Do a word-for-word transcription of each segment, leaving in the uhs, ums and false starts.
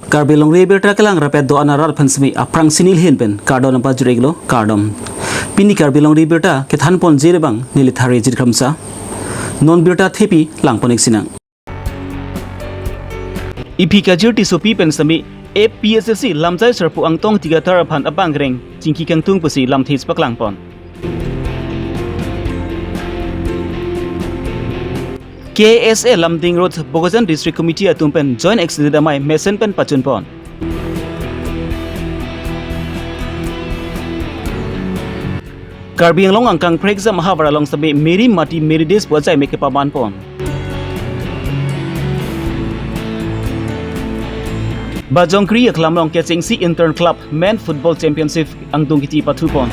Karbi Longri Abirta kelang rapet do-an arat aphan semi aphrangsi neli ahin pen kardom nangpajir-iklo, kardom. Pini Karbi Longri Abirta kethan ponji abang neli Tharjit Kramsa. Non birta thepi lang pon-ik sinang. Iphi Kajir Tissopi pen semi A P H L C lamjai sarpo Angtong Tigatar aphan abang reng chingki kangtung pusi lamthe chepaklang pon. K S A Lumding Road Bokajan District Committee atum pen Joint Accident Amei mesen pen pachun pon. Karbi Anglong angkang prekjam ahavar along semi Meri Mati Meri Desh pu ajai me kepaman pon. Bajongkri aklam along kechengsi Inter Club Men Football Championship angdung kiti pathu pon.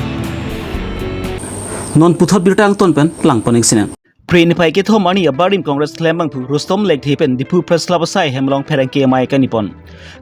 Non puthot birta angton pen lang pon-ik sinang. Phre niphai kethom arni abarim Congress klembangphu Rustom Lekthe pen Diphu Press Club asai hem along pherangke amei kani pon.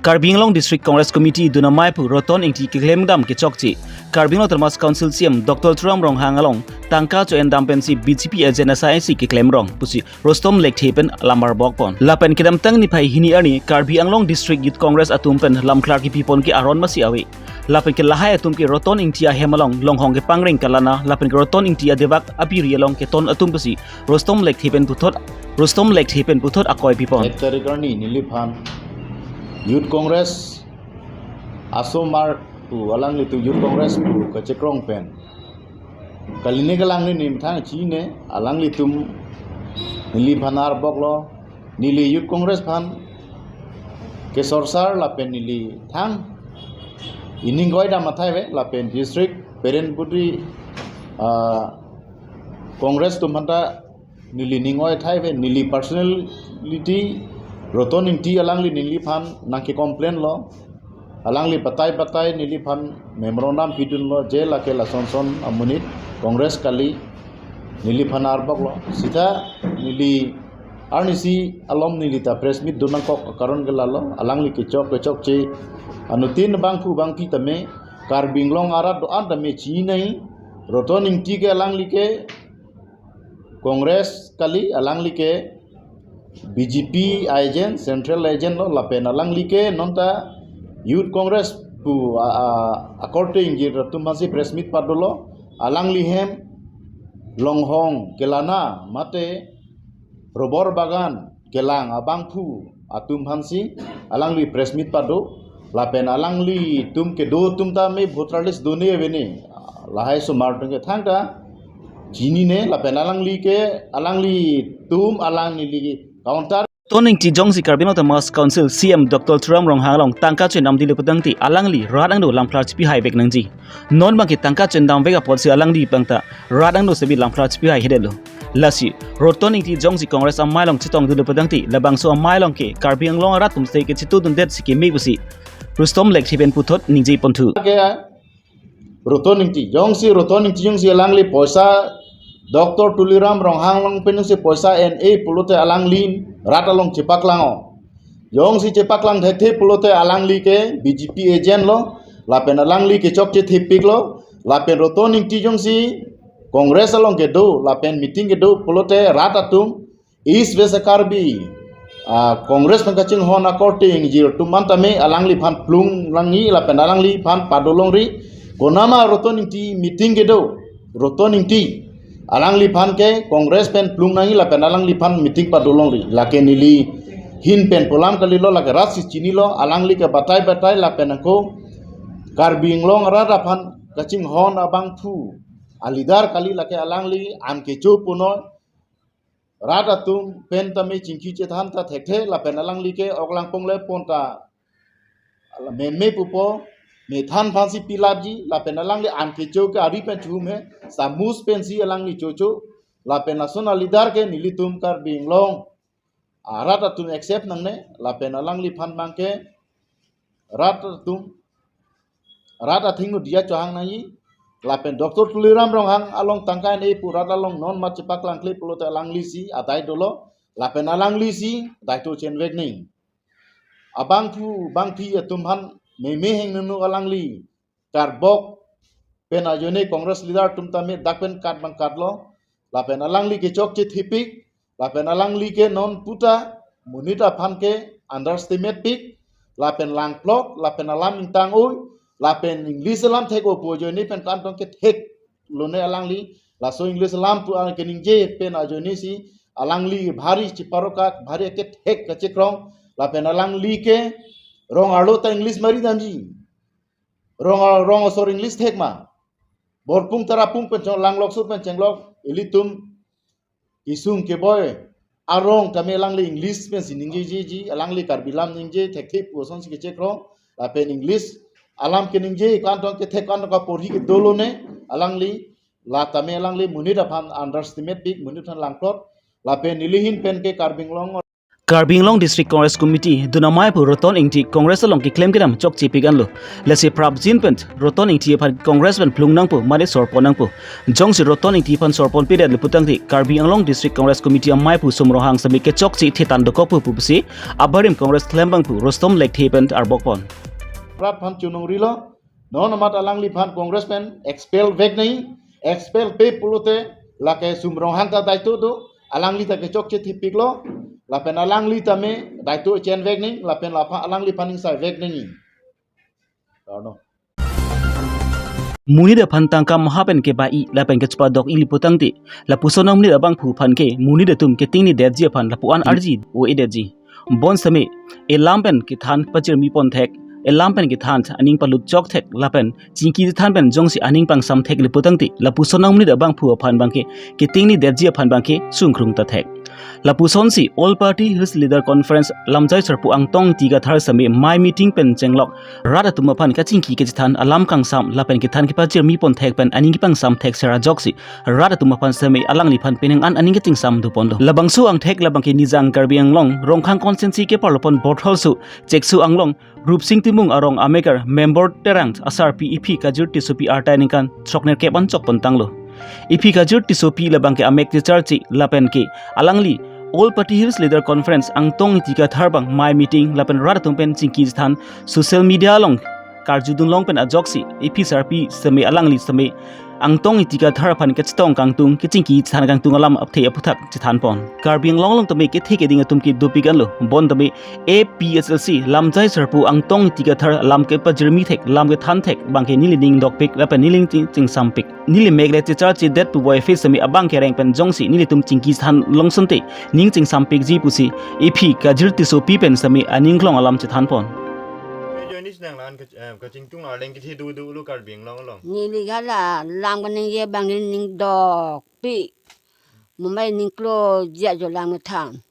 Karbi Anglong District Congress Committee dun ameiphu Roton Ingti keklem dam kechokche Karbi Anglong Autonomous Council C E M Doctor Tuliram Ronghang along tangka cho-endam pensi B J P agent asai si keklem rong pusi Rustom Lekthe pen lamar bok pon. Lapen kedamtang niphai hini arni Karbi Anglong District Youth Congress atum pen lamklar kipi pon ke aron masi ave. Lapen ke lahai atum ke Roton Ingti ahem along longhong kepangreng kalana lapen ke Roton Ingti adevak apiri along keton atum pusi Rustom Lekthe pen puthot, Rustom Lekthe pen puthot akoi pi pon. Ek tarik arni neliphan Youth Congress asomar pu alanglitum Youth Congress pu kachekrong pen kalini kalang ni nimthang chine alanglitum neliphan arboklo, neli Youth Congress aphan kesorsar lapen neli thang ining koi dam athai ave lapen district parent body, ah, Congress atum aphanta neli ning oi athai ave, neli personality Roton Ingti alangli neliphan nangke complain lo. Alangli batai batai neliphan memorandum pidunlo je lake lasonson amonit Congress kali, neliphan arboklo. Sita neli arnisi alom neli ta press meet dun nangkok akaron ke lalo, alangli kechok kechokche anuttin bangphu bangphi tame Karbi Anglong arat do-an tame chinine. Roton Ingti ke alangli ke Congress kali, alangli ke B J P agent, central agent lo, lapen alangli ke nonta Youth Congress pu a, a, akorte ingjir atum aphansi press meet padolo, alangli hem longhong kelana mate rubber bagan kelang abangphu atum aphansi alangli press meet pado, lapen alanglitum kedo atum tame voter list done avene, lahai osomar atum ke thangta chinine, lapen alangli ke alanglitum alangli counter. Roton Ingti jongsi Karbi Anglong Autonomous Council C E M Doctor Tuliram Ronghang along tangka cho-endam dilo putangte alangli rat angno lamklar chipi haivek nangji. Non bangke tangka cho-endam vek apotsi alangli pangta rat angno semi lamklar chipi haihedetlo. Lasi Roton Ingti jongsi Congress amei along chetong dilo putangte labangso amei along ke Karbi Anglong arat atum si kechitudundet si keme pusi Rustom Lekthe pen puthot ningje ponthu. Ke Roton Ingti, jongsi Roton Ingti jongsi alangli poisa Doctor Tuliram Ronghang along pen jongsi poisa en-e pulote alangli rat along chepaklang-o. Jongsi chepaklang thekthe pulote alangli ke B J P agent lo, lapen alangli kechokche thepik lo, lapen Roton Ingti jongsi Congress along kedo, lapen meeting kedo pulote rat atum East West Karbi, ah, Congress pen kachinghon akorte ingjir atum anta me alangliphan plung nangji lapen alangliphan pado longri. Konama Roton Ingti meeting kedo, Roton Ingti alangliphan ke Congress pen plung nangji lapen alangliphan meeting pado longri. Lake neli ahin pen pu alam kalilo, lake rat si chinilo, alangli ke batai batai lapen ako Karbi Anglong arat aphan kachinghon abangphu a leader kali, lake alangli an kecho punoi. Rat atum pen tame chingki chethan ta thekthe lapen alangli ke ok langpong le pon ta ala meme pupo, methan aphansi pilapji, lapen alangli an kecho ke ari pen chume, samus pensi alangli chocho, lapen lason a leader ke nelitum Karbi Anglong arat atum accept nangne, lapen alangliphan bangke rat atum, rat athengno diya chohang nangji, lapen Doctor Tuliram Ronghang along tangka en-e pu rat along non mat chepaklangkle pulote alanglisi adai dolo, lapen alanglisi daito chenvek nangji. Abangphu bangphi atum aphan meme heng nunu alangli karbok pen ajone Congress leader atum tame dak pen kat bang katlo, lapen alangli kechokche thepik, lapen alangli ke non puta monit aphan ke underestimate pik, lapen langplot, lapen alam ingtang-oi, lapen English alam thek-o pu ajoine pen kantong kethek lone alangli, laso English alam pu an keningje pen ajoine si alangli bhari chiparokak, bhari akethek kachekrong, lapen alangli ke rong arlo ta English mari damji. Rong ar-, rong asor English thek ma. Borpung Tarapung pen chong langlok sur pen chenglok ilitum kesung keboi arong tame alangli English pensi ningjejeji, alangli Karbi lam ningje thekthe pu asonsi kechekrong, lapen English alam keningje kantong kethek kantong kaporhi kedo lone alangli, la tame alangli monit aphan underestimate pik, monit aphan langplot, lapen neli ahin pen ke Karbi Anglong Karbi Anglong District Congress Committee dun amei aphu Roton Engti Congress along keklem kedam chokche pik anlo. Lasi prapjin pen Roton Engti aphan Congress pen phlung nangpo mane sorpon nangpo. Jongsi Roton Engti aphan sorpon pedet le putangte Karbi Anglong District Congress Committee amei aphu Sum Ronghang sami kechokche thetan dokok pu pusi abarim Congress klembang aphu Rustom Lekthe pen arbok pon. Prap aphan chunong rilo, non amat alangliphan Congress pen expel vek nangji, expel pe pulote lake Sum Ronghang ta daito do, alangli ta kechokche thepiklo, lapen alangli tame daito chen vek nangji, lapen lapha alangliphan ingsai vek nangji. Rano. Monit aphan tangka maha pen kebai lapen kechepadok ili putangte, lapuson amonit abangphu aphan ke monit atum ketingnedetji aphan lapu-an arji o-edetji. Bonsitame elam pen kethan pachirmi pon thek, elam pen kethan aning palut chok thek, lapen chingki chethan pen jongsi aning pangsam thek le putangte, lapuson amonit abangphu aphan abangke ketingnedetji aphan abangke sungkrung ta thek. Lapusonsi All Party Hills Leader Conference lamjai sarpo Angtong Engti Kathar sami mei meeting pen chenglok rat atum aphan kachingki kachethan, alam kangsam lapen kethan kepachirmi pon thek pen aning kepangsam thek sera ajoksi rat atum aphan sami alangliphan penang an aning kachingsam do ponlo. Labangso angthek labangke Nijang Karbi Anglong Rongkhang constituency keparlo pon Bothol su Cheksu Anglong Rupsing Timung arong amekar member Terang asarpi Iphi Kajir Tissopi arta ningkan throknerkep an chok pon tanglo. Iphi Kajir Tissopi labangke amek checharche lapen ke alangli All Party Hills Leader Conference Angtong Engti Kathar abang mei meeting lapen rat atum pen chingki chethan social media along karjudun long pen ajoksi Iphi sarpi sami alangli sami Angtong Engti Kathar aphan kachetong kangtung, kachingki chethan kangtung alam apthe aphuthak chethan pon. Karbi Anglong along tame kethe keding atum ke dopik anlo, bon tame A P H L C lamjai sarpo Angtong Engti Kathar lam kepachirmi thek, lam kethan thek abangke neli ning dokpik lapen neli ning ching-, chingsam pik. Neli mek le checharche det pu boy face sami abangke reng pen jongsi nelitum chingki chethan long asonte ning chingsam pikji pusi Iphi Kajir Tissopi pen sami aning klong alam chethan pon. Joinis nang lan ke, eh, kachingtung arleng kethe do do lo Karbi Anglong along. Neli hala lam kaningje abang neli ning dokpik. Mumbai ning klo jia jo lam kethan.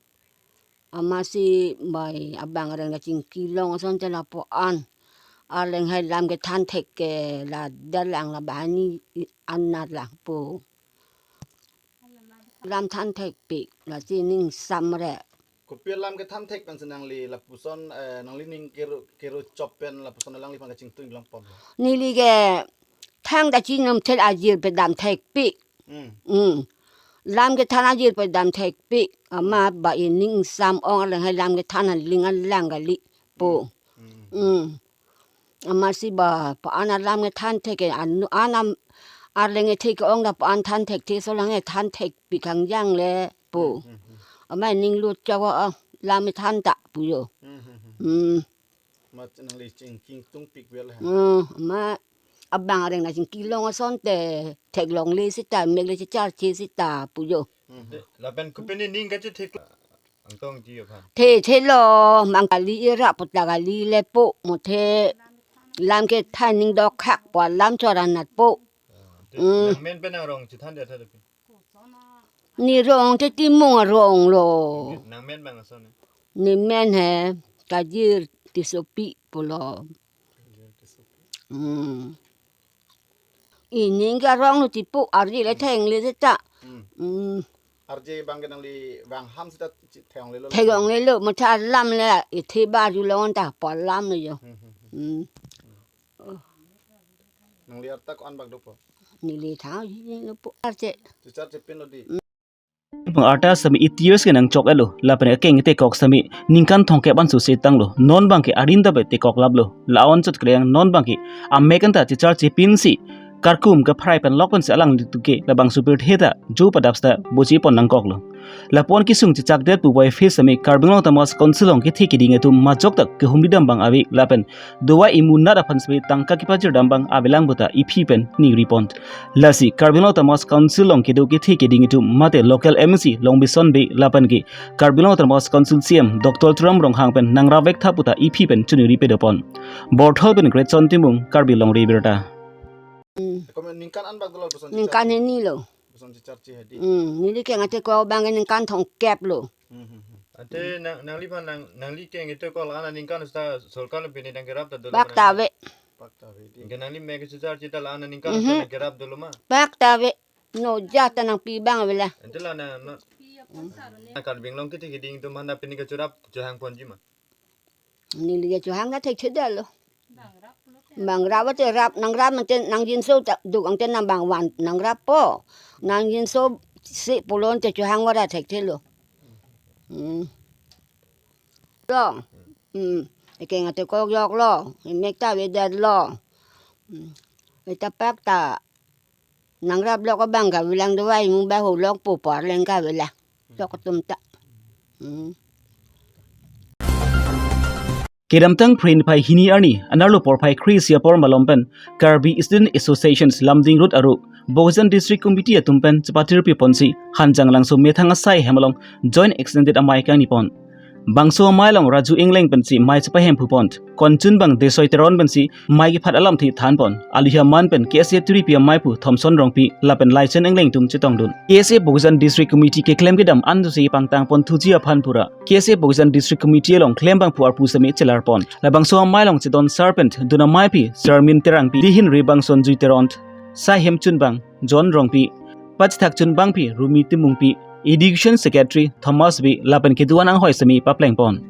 Amatsi bai abang areng kachingki long asonte lapu-an arleng hai lam kethan thek ke la dalang la bahani anat lang po. Lam than thekpik lasi ning samre. Kopi alam kethan thek pensi nangli lapuson, eh, nangli ning kero, kero chop pen lapuson alangliphan kachingtung long pon? Neli ke thang ta chinom thel ajir pe dam thekpik. Hmm. Hmm. Lam kethan ajir pe dam thekpik. Amat ba ining sam ong arleng hai lam kethan aling alang kali po. Hmm. Hmm. Amatsi ba pa-an alam kethan thek ke anu anam arleng kethe ke ong ta pa-an than thekthe, solang kethan thekpik kangjang le po. Hmm, hmm, hmm. Amat ning lut chok o, lam kethan ta pu jo. Hmm, hmm, hmm. Hmm. Amat nangli chingki tungpik vel ha. Hmm, amat abang areng ta chingki long asonte theklongle seta, mek le checharche seta pu jo. Hmm, hmm. Lapen kopi ni ning kachethek Angtong Engti aphan. Thethelo, mang kali ira puta kali le po, muthe lam kethan ning dokhak po, lam chora nat po. Ah, te, hmm, nangmen pen nangrong chethan dia tha pi? Neli rong te Timung arong lo. Nangmen bang ason ne? Neli men he, Kajir Tissopi pulo. Kajir Tissopi. Hmm. Ining ke arong lo tipo, arje le thengle seta. Hmm. Hmm. Arje abangke nangli vang ham seta chi-, theklonglelo. Theklonglelo, mutha lam le, ithe ba julong ta, po lam le jo. Hmm, hmm, hmm. Hmm. Nangli arta ko-an bak dopo? Neli thang ji dopo arje. Checharche pinlo di. Hmm. Bang arta sami eight years ke nangchok-etlo, lapen akeng tekok sami ningkan thomkep an suse tanglo, non abangke arin ta bai tekok laplo, la-an chot kreng non abangke amek anta checharche pinsi karkum kaphrai pen lok pensi alanglitum ke labangso pirthe ta jo padap seta boji pon nangkoklo. Lapu-an kesung chechakdet pu wai phis sitame Karbi Anglong Autonomous Council along kethe keding atum majok ta kehumri dam abang ave lapen dovai imu nat aphan sitame tangka kepajir dam abang avelang puta iphi pen ningri pon. Lasi Karbi Anglong Autonomous Council along kedo kethe keding atum mate local M A C Longbison Bey lapen ke Karbi Anglong Autonomous Council C E M Doctor Tuliram Ronghang pen nangrap vek tha puta iphi pen choningri pado pon. Borthol pen Greatson Timung, Karbi Longri Abirta. Hmm. Kome ningkan an bak dolo boson Ningkan checharji? Hini lo. Boson checharji hadi. Hmm, neli keng atekok abang ningkan thomkep lo. Hmm, hmm, hmm. Ante nang, nangliphan nang, nangli keng atekok la-an aningkan seta sorkar lo pini nangkerap ta dolo. Bak ta ave. Bak ta ave di. Ningkan nangli mek checharji ta la-an aningkan Mhm. seta nangkerap dolo ma? Bak ta ave. No ja ta nangpi abang ave la. Ante la na, na. Hmm. Na Karbi Anglong kethe keding atum aphan pini kachorap chohang ponji ma? Neli chohang ta thekthedetlo. Bang rap ate rap, nangrap mate nangjinso ta duk angte nang bang van nangrappo. Nangjinso si pulo ante chohang vara thekthelo. Hmm. Lo. Hmm. Ekeng atekok joklo. Emek ta avedetlo. Hmm. Eta pak ta nangrap lok abang ke avelang dovai imu ba holok pu parleng ke avelang. Lok atum ta. Hmm. Kedamtang Phre niphai hini arni, anerlo porphai kre-isi apor malom pen, Karbi Student Associations Lumding Road aro, Bokajan District Committee atum pen chepatirpi ponsi, Hanjanglangso methang asai hem along, Joint Extended Amei kangni pon. Bangso amei along Raju Engleng pensi mei chepahemphu pon. Konchunbang Desoi Teron pensi mei kephat alamthe than pon. Aluhi aman pen K S A atiripi ameiphu Thomson Rongpi lapen Laichen Engleng atum chetongdun. K S A Bokajan District Committee keklem kedam an dosi pangtang pon thuji aphan pura K S A Bokajan District Committee along klembangphu arpu sitame chelar pon. Labangso amei along chedon sar pen dun ameiphi Charmin Terangpi, dihin rebang Sonjui Teron, sai hem chunbang John Rongpi, pachethak chunbangphi Rumi Timungpi, Education Secretary Thomas Bey lapen kedo-an anghoi sitame papleng pon.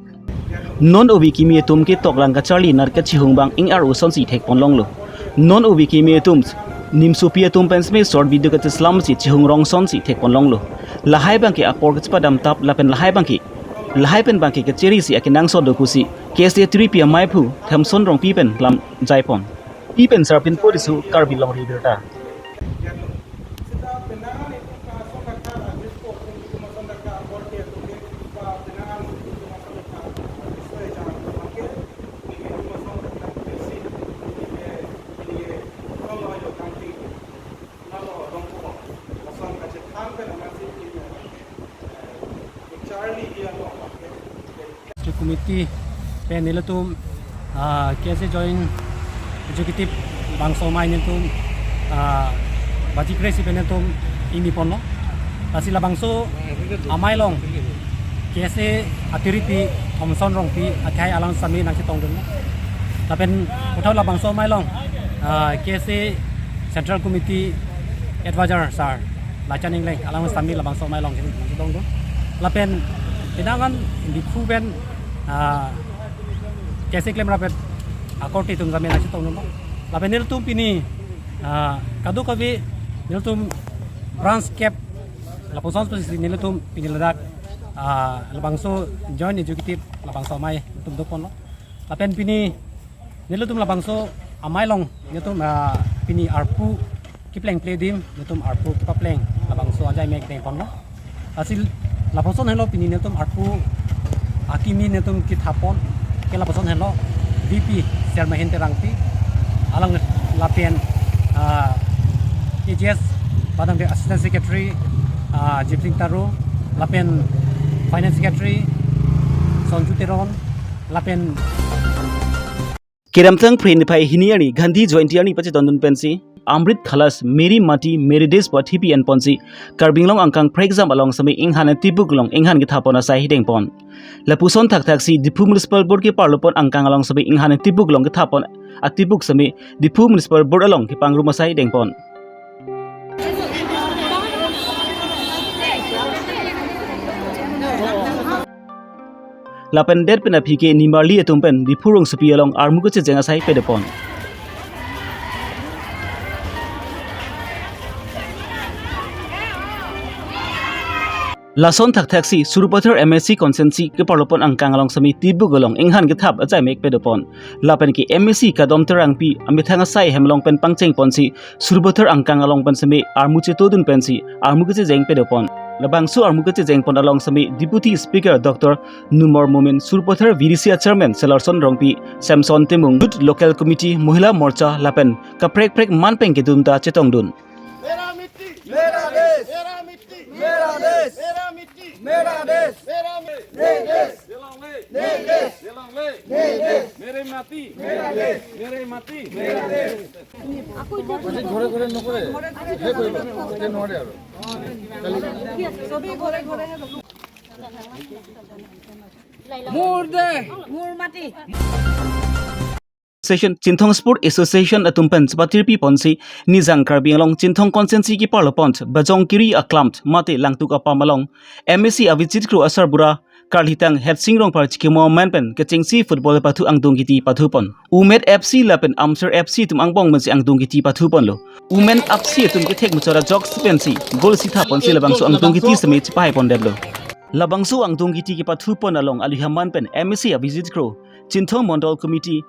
Non ove kimi atum ke toklang kacharli nat kachihung abang ing-ar osonsi thek pon longlo. Non ove kimi atum nimsopi atum pen sitame short video kacheslamsi chihung rong asonsi thek pon longlo. Lahai abang ke apor kachepadam tap lapen lahai abang ke, lahai pen abang ke kacharlisi akenangsot do pusi K S A atiripi ameiphu Thomson Rongpi pen lam jai pon. Pi pen Sarpin Poriso, Karbi Longri Abirta. District Committee pen nelitum, ah, K S A Joint Executive bangso amei nelitum, ah, baji kre-isi pen nelitum ingni ponlo. Lasi labangso amei along K S A atiripi Thomson Rongpi akhai alang sitame nangchetongdun. Lapen puthot labangso amei along, ah, K S A Central Committee Advisor Sir Laichen Engleng alang sitame labangso amei along nangchetongdun. Lapen penang an Diphu pen, ah, K S A klemrap akorte atum sitame nangchetongdun. Lapen nelitum pini, ah, kadokave nelitum branch kep lapuson pusi nelitum pini ladak, ah, labangso Joint Executive labangso amei nelitum do ponlo. Lapen pini nelitum labangso amei along nelitum, ah, pini arpu keplengple adim nelitum arpu kepapleng labangso ajai mek deng ponlo. Lasi lapuson henlo pini nelitum arpu akimi nelitum kethap pon ke lapuson henlo V P Sir Mahin Terangpi, alang lapen, ah, A G S padang de Assistant Secretary, ah, Jipsing Taro, lapen Finance Secretary Sonju Teron, lapen Kedamtang Phre niphai hini arni Gandhi Jayanti arni pachetongdun pensi Amrit Kalash Meri Mati Meri Desh pu athipi en ponsi Karbi Anglong angkang prekjam along sitame inghan atibuk along inghan kethap pon asai hideng pon. Lapuson thakthaksi Diphu Municipal Board keparlo pon angkang along sitame inghan atibuk along kethap pon atibuk sitame Diphu Municipal Board along kepangrum asai deng pon. Lapen det pen aphi ke nimarli atum pen Diphu rongsopi along armu kechejeng asai pado pon. Lason thakthaksi Sarupathar M A C constituency keparlopon angkang along semi tibuk along inghan kethap ajai mek pedopon. Lapen ke M A C Kadom Terangpi amethang asai hem along pen pangchengponsi Sarupathar angkang along pen semi armu chetodun pensi armu kechejeng pedopon. Labangso armu kechejengpon along semi Deputy Speaker Doctor Numor Momin, Sarupathar V D C Chairman Selarson Rongpi, Samson Timung, Youth Local Committee, Mohila Morcha lapen kaprek prek man pen kedun ta chetongdun. मेरा मिट्टी, मेरा देश। मेरा मिट्टी, मेरा देश। मेरा मिट्टी, मेरा देश। मेरा मे-, नहीं देश। Jelongle, नहीं देश। Jelongle, नहीं देश। मेरे माटी, मेरा देश। मेरे माटी, मेरा देश। ঘৰে ঘৰে নকৰে, সেই কৰিব, এতিয়া নোৱাৰে আৰু। মোৰ দেশ, মোৰ মাটি। Session Chinthong Sport Association atum pen chepatirpiponsi Nijang Karbi Anglong Chinthong constituency keparlopon Bajong Kiri aklam mate Langtuk apam along M A C avisit kro asarbura karlitang Hetsing Rongphar chikimo amen pen kechengsi football pathu angdung kiti pathupon. Umet F C lapen Amser F C atum angbong mensi angdung kiti pathuponlo. Umet F C atum kethek muchot ajok si pensi goal si thaponsi labangso angdung kiti semi chepahaipondetlo. Labangso angdung kiti kepathupon along alihaman pen M A C avisit kro Chinthong Mondol Committee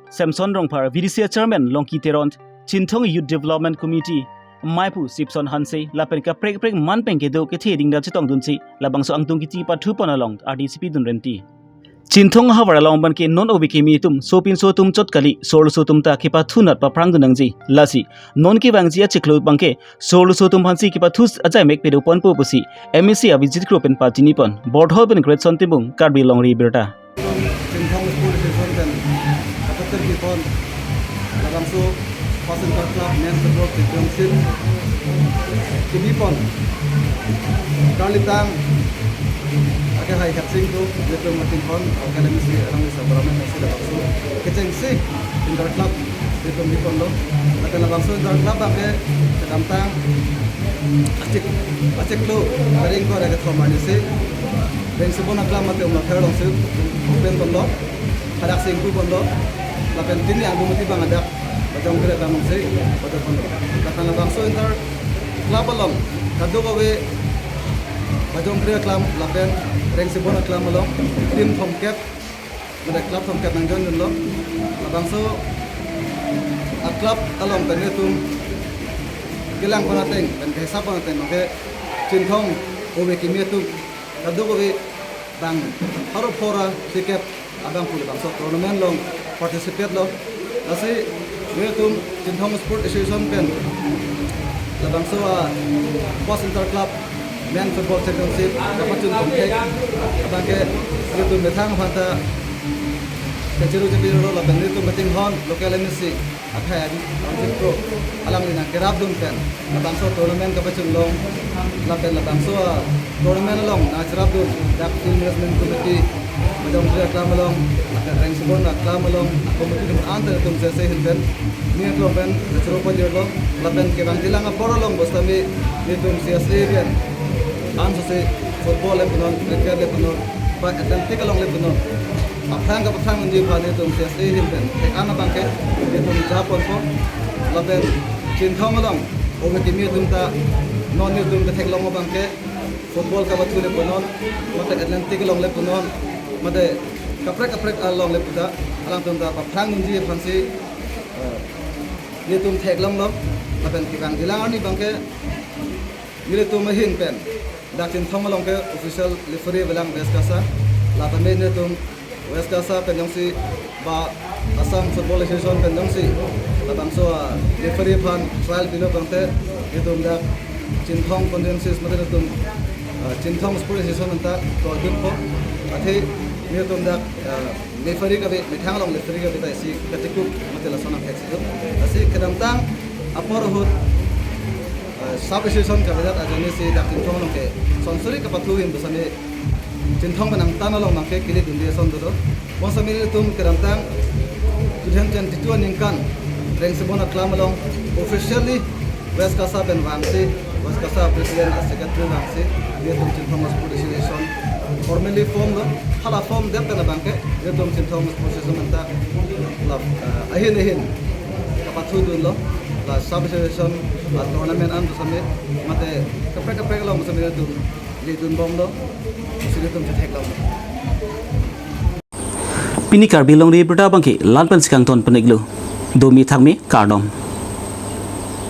Samson Rongphar, V D C Chairman Longki Teron, Chinthong Youth Development Committee Maipu Sipson Hanse lapen kaprek prek man pen kedo kethe dingda chetongdunsi labangso angdung kiti pathupon along ardi chepidun renti. Chinthong ahavar along pen ke non ove kimi atum sopinso atum chot kali, sorloso atum ta kepathunat paphrangdun nangji. Lasi non kevangji achiklo abangke sorloso atum aphansi kepathu ajai mek pedoponpo pusi M A C avisit kro pen pachinipon. Borthol pen Greatson Timung, Karbi Longri Abirta. Chinthong Sport Association pen kapatirpipon labangso First Inter Club Men Football Championship kebipon karlitang akehai Hetsing kro, itum Chinthong Local M A C along isa beramen masih labangso kechengsi Inter Club itum biponlo. Lapen labangso Inter Club abangke kedamtang achik, achiklo, kering ko ada kethom arnisi Rengsibon aklam mate Umlathar alongsi open ponlo, hadak si ingpu ponlo. Lapen pini angdung kiti abang hadak Bajong Kiri aklam alongsi open ponlo. Lapen labangso Inter Club along kadokave Bajong Kiri aklam lapen Rengsibon aklam along team thomkep, mate club thomkep nangjoindunlo. Labangso a-club along pen itum kelangpon ateng pen kehisap pon ateng abangke Chinthong ove kimi atum kadokave bang pharo phora sikep abang pu labangso tournament along participate lo. Lasi nelitum Chinthong Sport Association pen labangso a-First Inter Club Men Football Championship kapachun pon thek abangke nelitum methang aphanta kachiru chipiro lapen nelitum kachinghon Local M A C akhai avisit kro alangli nangkerapdun pen labangso tournament kapachunlong lapen labangso a-tournament along nangcherapdun dak Field Management Committee, Bajong Kiri aklam along lapen Rengsibon aklam along committee atum anta atum sese ahin pen nelitum pen kachoro pajirlo. Lapen kevangjilang apor along bostami nelitum C S A pen ansose football le punon, cricket le punon, ba athletic along le punon, aphrang kapaphrangdunji aphan nelitum C S A ahin pen thek-an abangke nelitum japonpo. Lapen Chinthong along ove kimi atum ta non nelitum ketheklong abangke football kapathu le punon, mate athletic along le punon, mate kaprek kaprek along le puta alangtum ta paphrangdunji aphansi, eh, nelitum theklonglo. Lapen kevangjilang arni abangke nelitum ahin pen dak Chinthong along ke official referee avelang West KASA. Lapen nelitum West KASA pen jongsi ba Assam Football Association pen jongsi labangso a-referee aphan trial pilo tangte nelitum dak Chinthong constituencies mate nelitum, ah, Chinthong Sport Association anta toldunpo. Athe nelitum dak, ah, referee kave, methang along referee kave ta isi katikuk mate lason angthek si do. Lasi kedamtang apor ahut, ah, sub association kavedet ajoinesi dak Chinthong along ke sonsuri kapathu ahin bosami Chinthong pen angtan along abangke kili dundi ason dodo. Bonsami nelitum kedamtang two thousand twenty-two aningkan Rengsibon aklam along officially West KASA pen vangsi, West KASA president a-secretary vangsi nelitum Chinthong Sports Association formally form lo. Hala form det pen abangke nelitum Chinthong Sports Association anta la, eh, ahin ahin kapathudunlo. La sub association, la tournament an bosami mate kaprek kaprek along bosami nelitum Lidun bomlo, silitum chetheklonglo. Pini Karbi Longri Abirta abangke la-an pensi kangton pon-iklo. Domi thakmi, kardom.